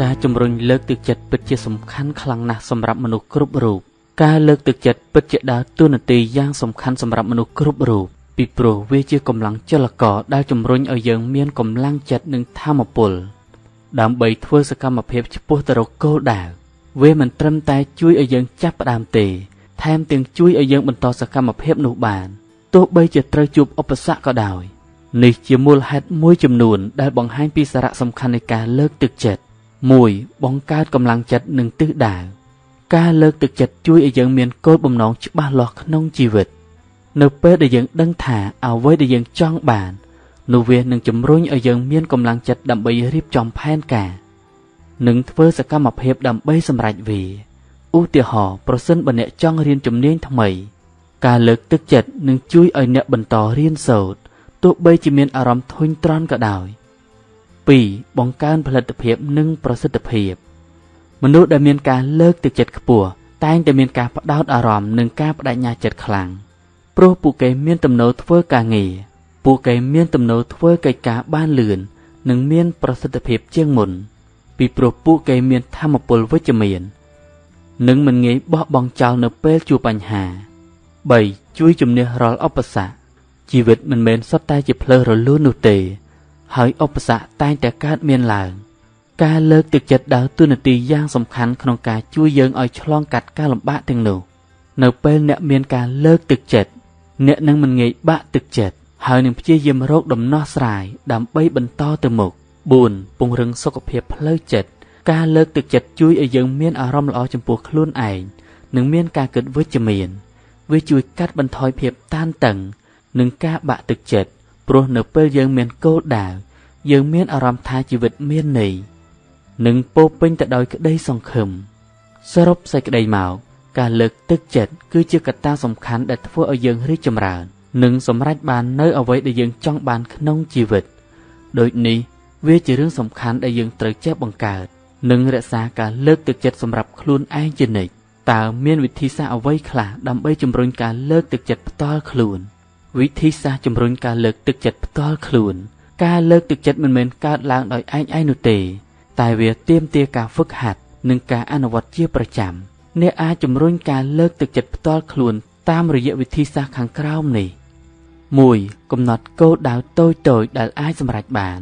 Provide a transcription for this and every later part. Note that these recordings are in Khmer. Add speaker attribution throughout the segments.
Speaker 1: ការជំរុញលើកទឹកចិត្តពិតជាសំខាន់ខ្លាំងណាស់សម្រាប់មនុស្សគ្រប់រូបការលើកទឹកចិត្តពិតជាដើរតួនាទីយ៉ាងសំខាន់សម្រាប់មនុស្សគ្រប់រូបពីព្រោះវាជាកម្លាំងចលករដែលជំរុញឲ្យយើងមានកម្លាំងចិត្តនិងថាមពលដើម្បីធ្វើសកម្មភាពឆ្ពោះទៅរកគោលដៅវាមិនត្រឹមតែជួយឲ្យយើងចាប់ផ្ដើមទេថែមទាំងជួយឲ្យយើងបន្តសកម្មភាពនោះបានទោះបីជាត្រូវជួបឧបសគ្គក៏ដោយនេះជាមូលហេតុមួយចំនួនដែលបង្ហាញពីសារៈសំខាន់នៃការលើកទឹកចិត្ត1បង្កើតកម្លាំងចិត្តនិងទិសដៅការលើកទឹកចិត្តជួយឲ្យយើងមានគោលបំណងច្បាស់លាស់ក្នុងជីវិតនៅពេលដែលយើងដឹងថាអ្វីដែលយើងចង់បាននោះវានឹងជំរុញឲ្យយើងមានកម្លាំងចិត្តដើម្បីរៀបចំផែនការនិងធ្វើសកម្មភាពដើម្បីសម្រេចវាឧទាហរណ៍ប្រសិនបើអ្នកចង់រៀនជំនាញថ្មីការលើកទឹកចិត្តនឹងជួយឲ្យអ្នកបន្តរៀនសូត្រទោះបីជាមានអារម្មណ៍ធុញទ្រាន់ក៏ដោយ2បង្កើនផលិតភាពនិងប្រសិទ្ធភាពមនុស្សដែលមានការលើកទឹកចិត្តខ្ពស់តែងតែមានការផ្ដោតអារម្មណ៍និងការបដិញ្ញាចិត្តខ្លាំងព្រោះពួកគេមានទំនោរធ្វើការងារពួកគេមានទំនោរធ្វើកិច្ចការបានលឿននិងមានប្រសិទ្ធភាពជាងមុនពីព្រោះពួកគេមានថាមពលវិជ្ជមាននិងមិនងាយបោះបង់ចោលនៅពេលជួបបញ្ហា3ជួយជំនះរាល់ឧបសគ្គជីវិតមិនមែនសុទ្ធតែជាផ្លូវរលូននោះទេហើយឧបសគ្គតែងតែកើតមានឡើងការលើកទឹកចិត្តដើរតួនាទីយ៉ាងសំខាន់ក្នុងការជួយយើងឲ្យឆ្លងកាត់ការលំបាកទាំងនោះនៅពេលអ្នកមានការលើកទឹកចិត្តអ្នកនឹងមិនងាយបាក់ទឹកចិត្តហើយនឹងព្យាយាមរកដំណោះស្រាយដើម្បីបន្តទៅមុខ4ពង្រឹងសុខភាពផ្លូវចិត្តការលើកទឹកចិត្តជួយឲ្យយើងមានអារម្មណ៍ល្អចំពោះខ្លួនឯងនិងមានការគិតវិជ្ជមានវាជួយកាត់បន្ថយភាពតានតឹងនិងការបាក់ទឹកចិត្តព្រោះនៅពេលយើងមានគោលដៅយើងមានអារម្មណ៍ថាជីវិតមានន័យនិងពោរពេញទៅដោយក្តីសង្ឃឹមសរុបសេចក្តីមកការលើកទឹកចិត្តគឺជាកត្តាសំខាន់ដែលធ្វើឲ្យយើងរីកចម្រើននិងសម្រេចបាននូវអ្វីដែលយើងចង់បានក្នុងជីវិតដូចនេះវាជារឿងសំខាន់ដែលយើងត្រូវចេះបង្កើតនិងរក្សាការលើកទឹកចិត្តសម្រាប់ខ្លួនឯងជានិច្ចតើមានវិធីសាស្ត្រអ្វីខ្លះដើម្បីជំរុញការលើកទឹកចិត្តផ្ទាល់ខ្លួនវិធីសាស្ត្រជំរុញការលើកទឹកចិត្តផ្ទាល់ខ្លួនការលើកទឹកចិត្តមិនមែនកើតឡើងដោយឯងឯងនោះទេតែវាទាមទារការហ្វឹកហាត់និងការអនុវត្តជាប្រចាំអ្នកអាចជំរុញការលើកទឹកចិត្តផ្ទាល់ខ្លួនតាមរយៈវិធីសាស្ត្រខាងក្រោមនេះ1កំណត់គោលដៅតូចៗដែលអាចសម្រេចបាន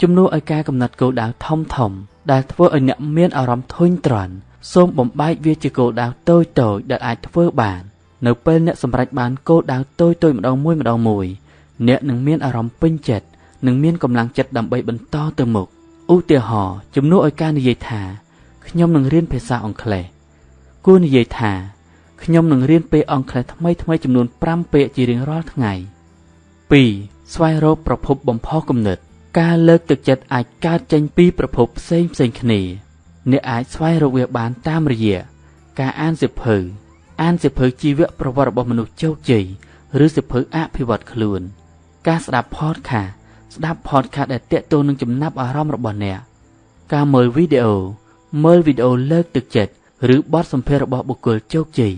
Speaker 1: ជំនួសឲ្យការកំណត់គោលដៅធំៗដែលធ្វើឲ្យអ្នកមានអារម្មណ៍ធុញទ្រាន់សូមបំបែកវាជាគោលដៅតូចៗដែលអាចធ្វើបាននៅពេលអ្នកសម្រេចបានគោលដៅតូចៗម្ដងមួយម្ដងមួយអ្នកនឹងមានអារម្មណ៍ពេញចិត្តនិងមានកម្លាំងចិត្តដើម្បីបន្តទៅមុខឧទាហរណ៍ជំនួសឲ្យការនិយាយថាខ្ញុំនឹងរៀនភាសាអង់គ្លេសគួរនិយាយថាខ្ញុំនឹងរៀនពាក្យអង់គ្លេសថ្មីៗចំនួន5ពាក្យជារៀងរាល់ថ្ងៃ2ស្វែងរកប្រភពបំផុសគំនិតការលើកទឹកចិត្តអាចកើតចេញពីប្រភពផ្សេងៗគ្នាអ្នកអាចស្វែងរកវាបានតាមរយៈការអានសៀវភៅអានសៀវភៅជីវប្រវត្តិរបស់មនុស្សជោគជ័យឬសៀវភៅអភិវឌ្ឍខ្លួនការស្ដាប់ podcast ស្ដាប់ podcast ដែលទាក់ទងនឹងចំណាប់អារម្មណ៍របស់អ្នកការមើលវីដេអូមើលវីដេអូលើកទឹកចិត្តឬបទសម្ភាសន៍របស់បុគ្គលជោគជ័យ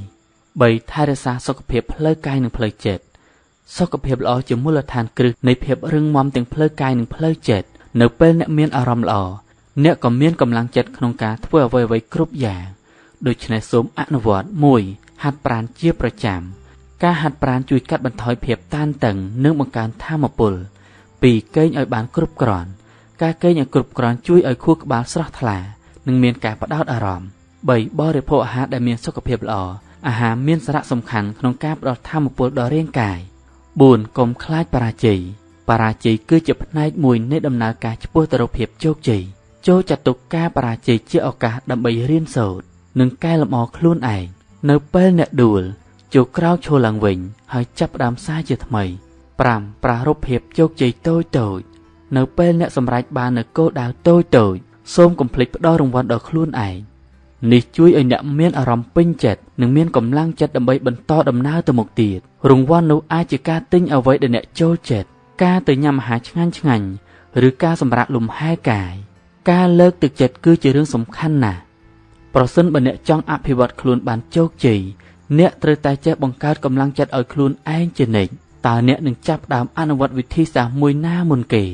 Speaker 1: 3ថែរក្សាសុខភាពផ្លូវកាយនិងផ្លូវចិត្តសុខភាពល្អជាមូលដ្ឋានគ្រឹះនៃភាពរឹងមាំទាំងផ្លូវកាយនិងផ្លូវចិត្តនៅពេលអ្នកមានអារម្មណ៍ល្អអ្នកក៏មានកម្លាំងចិត្តក្នុងការធ្វើអ្វីៗគ្រប់យ៉ាងដូច្នេះសូមអនុវត្ត1ហាត់ប្រាណជាប្រចាំការហាត់ប្រាណជួយកាត់បន្ថយភាពតានតឹងនិងបង្កើនថាមពល2គេងឲ្យបានគ្រប់គ្រាន់ការគេងឲ្យគ្រប់គ្រាន់ជួយឲ្យខួរក្បាលស្រស់ថ្លានិងមានការផ្ដោតអារម្មណ៍3បរិភោគអាហារដែលមានសុខភាពល្អអាហារមានសារៈសំខាន់ក្នុងការផ្ដល់ថាមពលដល់រាងកាយ4កុំខ្លាចបរាជ័យបរាជ័យគឺជាផ្នែកមួយនៃដំណើរការឆ្ពោះទៅរកភាពជោគជ័យចូលចាត់ទុកការបរាជ័យជាឱកាសដើម្បីរៀនសូត្រនិងកែលម្អខ្លួនឯងនៅពេលអ្នកដួលចូលក្រោកឈរឡើងវិញហើយចាប់ផ្ដើមសារជាថ្មី5ប្រារព្ធភាពជោគជ័យតូចៗនៅពេលអ្នកសម្រេចបាននូវគោលដៅតូចៗសូមកុំភ្លេចផ្ដល់រង្វាន់ដល់ខ្លួនឯងនេះជួយឲ្យអ្នកមានអារម្មណ៍ពេញចិត្តនិងមានកម្លាំងចិត្តដើម្បីបន្តដំណើរទៅមុខទៀតរង្វាន់នោះអាចជាការទិញអ្វីដែលអ្នកចូលចិត្តការទៅញ៉ាំអាហារឆ្ងាញ់ៗឬការសម្រាកលំហែកាយការលើកទឹកចិត្តគឺជារឿងសំខាន់ណាស់ប្រសិនបើអ្នកចង់អភិវឌ្ឍខ្លួនបានជោគជ័យអ្នកត្រូវតែចេះបង្កើតកម្លាំងចិត្តឲ្យខ្លួនឯងជានិច្ចតើអ្នកនឹងចាប់ផ្ដើមអនុវត្តវិធីសាស្ត្រមួយណាមុនគេ